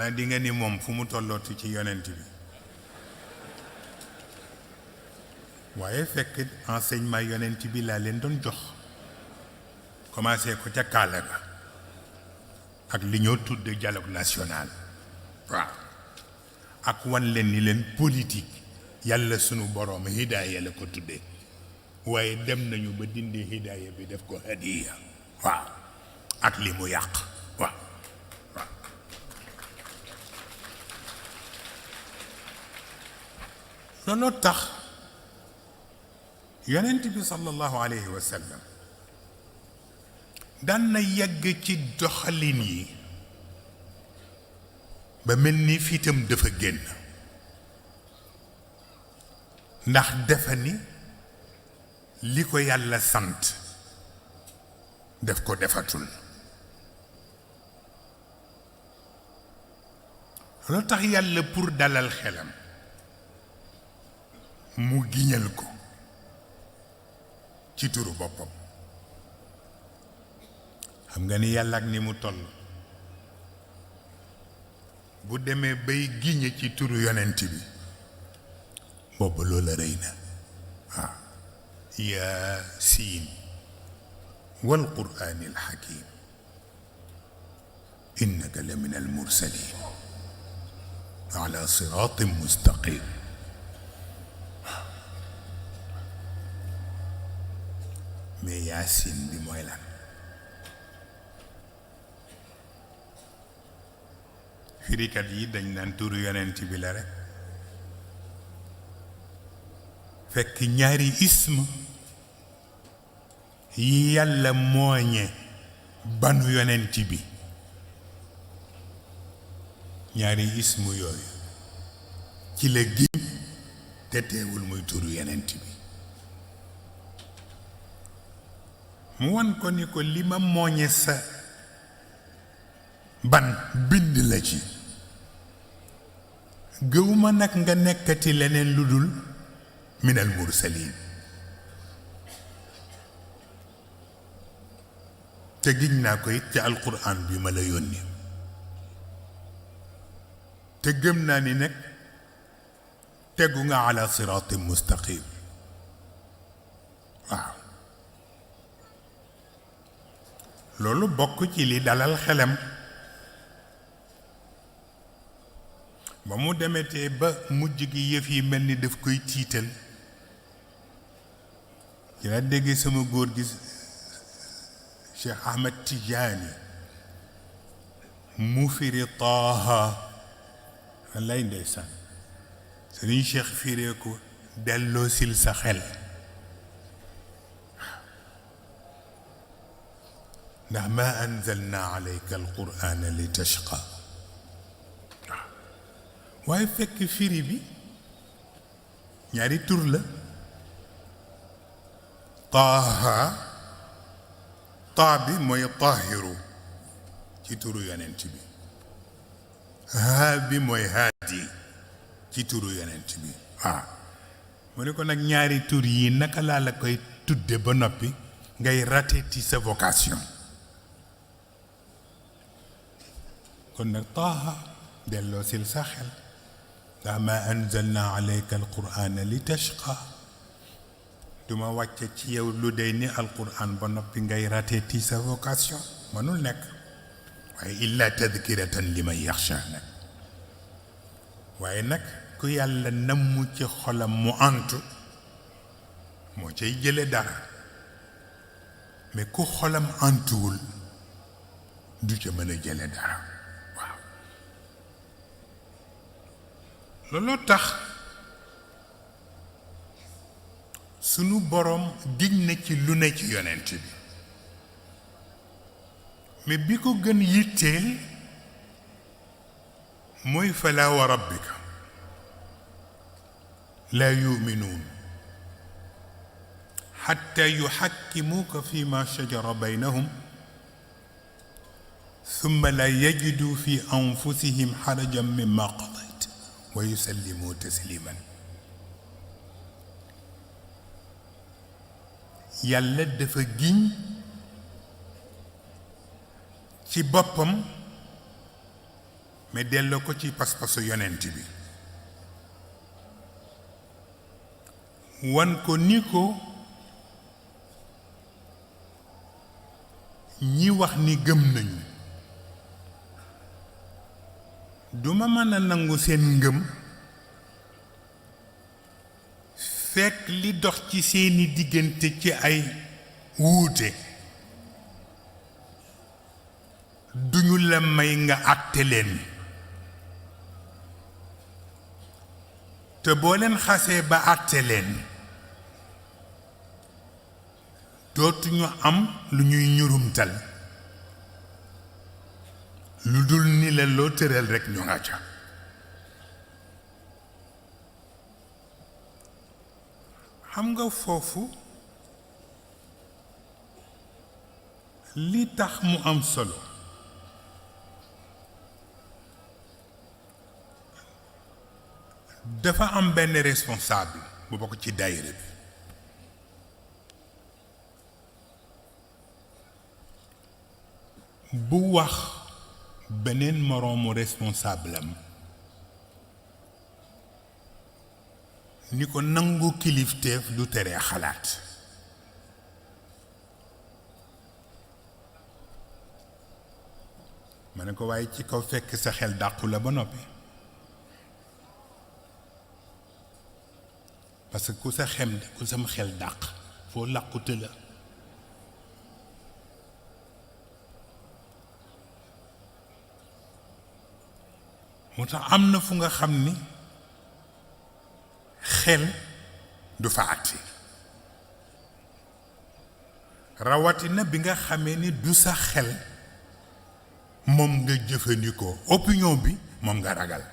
xanaa di nga ni moom fu mu tollooti ci yonent bi waaye fekk enseignement yonent bi laa leen doon jox commencé ko ca kaala ga ak li ñoo tudd dialogue national waaw ak wan leen ni leen politique yàlla sunu boroom hidaaya la ko tuddee waaye dem nañu ba dindi hidaaya bi def ko hadiya waaw ak li mu yàq waaw waaw looloo tax yonent bi sallallahu alayhi wa sallam daan na yegg ci doxalin yi ba mel ni fiitam dafa génn ndax defa ni li ko yàlla sant def ko defatul loolu tax yàlla pour dalal xelam mu giñal ko ci turu boppam xam nga ni yàlla ak ni mu toll bu demee bay giñe ci turu yonent bi boobu loola rëy na waaw Yâssîn wal qur'aanil hakiim innaka la minal mursaliin ala siraatin mustaqiim mais Yâssîn bi mooy lan firikat yi dañ naan turu yonent bi la rek fekk ñaari ism yi yàlla mooñe banu yonent bi ñaari ism yooyu ci la giñ te teewul muy turu yonent bi mu wan ko ni ko li ma mooñe sa ban bind la ci gëwuma nag nga nekkati leneen lu dul minal mursaliin te giñ naa ko it ci alquran bi ma la yónni te gëm naa ni nag tegu nga ala siraatin mustaqim waaw loolu bokk ci li dalal xelam ba mu demetee ba mujj gi yëf yi mel ni daf koy tiital ci la dégg sama góor gi Cheikh Ahmed Tidiane mu firi Tâhâ lay ndeysaan Serigne Cheikh firee ko delloo sil sa xel ndax ma anzalna alayka alqur'ana li tashqa waaye fekk firi bi ñaari tur la Tâhâ taa bi mooy taahiru ci turu yonent bi haa bi mooy haadi ci turu yonent bi waaw mu ne ko nag ñaari tur yi naka laa la koy tudde ba noppi ngay raté ci sa vocation kon nag Tâhâ delloo sil sa xel ndax ma anzalna alayka alqur'ana li tashqa duma wàcce ci yow lu dey ni alquran ba noppi ngay raté ci sa vocation mënul nekk waaye illa tadkiratan liman yaxsha nag waaye nag ku yàlla namm ci xolam mu antu moo cay jële dara mais ku xolam antuwul du ca mën a jële dara waaw looloo tax sunu boroom dig na ci lu ne ci yonent bi mais bi ko gën yitteel mooy falaa wa rabbika laa yuminuun xatta yuxakkimuuka fi ma shajara baynahum summa laa yajiduu fi anfusihim xarajan mimma qadayta wa yusallimuu tasliman yàlla dafa giñ ci boppam mais delloo ko ci pas-pasu yonent bi wan ko ni ko ñi wax ni gëm nañu duma mën a nangu seen ngëm fekk li dox ci seeni diggante ci ay wuute duñu la may nga àtte leen te boo leen xasee ba àtte leen dootuñu am lu ñuy ñurumtal lu dul ni la loo tëral rekk ñu nga ca xam nga foofu li tax mu am solo dafa am benn responsable bu bokk ci daayira bi bu wax beneen moroomu responsable am ni ko nangu kilifteef du tere xalaat ma ne ko waaye ci kaw fekk sa xel dàqu la ba noppi parce que ku sam xel dàq foo làqute la moo tax am na fu nga xam ni xel du fa àtte rawatina bi nga xamee ni du sa xel moom nga jëfandikoo opinion bi moom nga ragal